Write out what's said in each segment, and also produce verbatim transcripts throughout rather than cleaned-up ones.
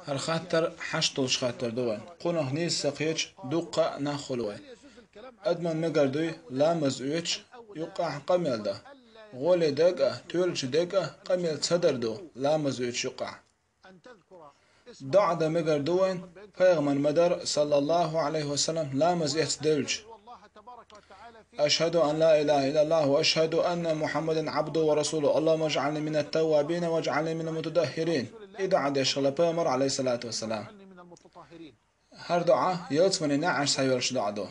ХӀара хаттар хьашт долуш хаттар ду вайн. Кхунах нийса ца кхеча, дуккха а нах хуьлу вай. Адамна мегар дуй ламаз оьцуш юккъахь къамел дан. ГӀоле дага а, тоьлучу дага а къамел ца дар ду ламаз оьцуш юккъахь. ДоӀа дан мегар ду вайн, пайхамар ма дарра, саллаллаху Ӏалайхи ва саллам, ламаз эцна девлча: «Ашхаду ан ла илаха иллаллаху ва ашхаду анна Мухаммадан абдуху ва расулуху. Аллахумма жӀални минат таввабина ва жӀални минал мутатаххирин». И доӀа деш хилла пайхамар, Ӏалайхиссалату вассалам. ХӀара доӀа ялсаманин неӀарш схьайоьллуш доӀа ду.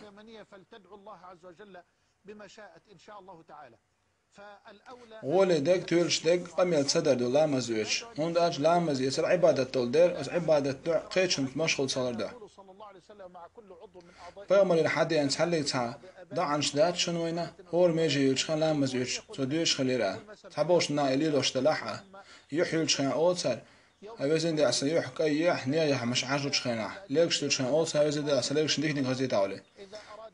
ГӀоле дага, тоьлучу дага къамел ца дар ду ламаз оьцуш, хӀунда аьлча ламаз эцар Ӏибадат долу дела, оцу Ӏибадат дуьхьа кхечунца машгӀул ца хилар дуьхьа. Пайхамарера хьадеана цхьаллиг цхьа доӀанаш дац шуна вайна, хӀора меже йолчу хенахь ламаз оьцуш, цо доьшуш хилира аьлла. Цхьаболчу наха и лелош делахь а, юьхь йолчу хенахь олу цара: «ХӀай везан Дела, сан юьхь кӀай ехьа, нехан яхьамаш хьажучу хенахь». Легаш дуьллучу хенахь олу цара: «ХӀай везан Дела, сан легашна диканиг хазийтахь», олий.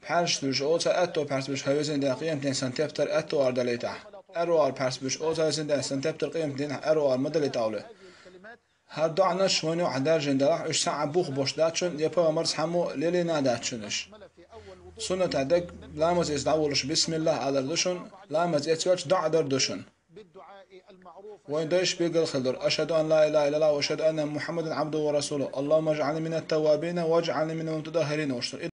Пхьаьрсаш дуьллуш олу цара, аьтто пхьаьрс буьллуш: «ХӀай везан Дела, къематдийнахь сан тептар аьтто ара далийтахь». Аьрру ара пхьаьрс буьллуш олу цара: «ХӀай везан Дела, сан тептар къематдийнахь аьрру ара ма далийтахь», олий. ХӀара доӀанаш вайна юкъахь даьржина делахь, уьш цхьа а бух болуш дац шуна, я пайхамарца хьаммо лелийна а дац шуна уьш. Суннатехь дерг, ламаз эца дӀаволуш бисмиллах алар ду шуна, ламаз эцвелча доӀа дар ду шуна. Вайн дайша билгал хилла дара: «Ашхаду ан ла илаха иллаллаху ва ашхаду анна Мухаммадан абдуху ва расулуху. Аллахумма жӀални минат таввабина ва жӀални минал мутатаххирин», олуш дара. И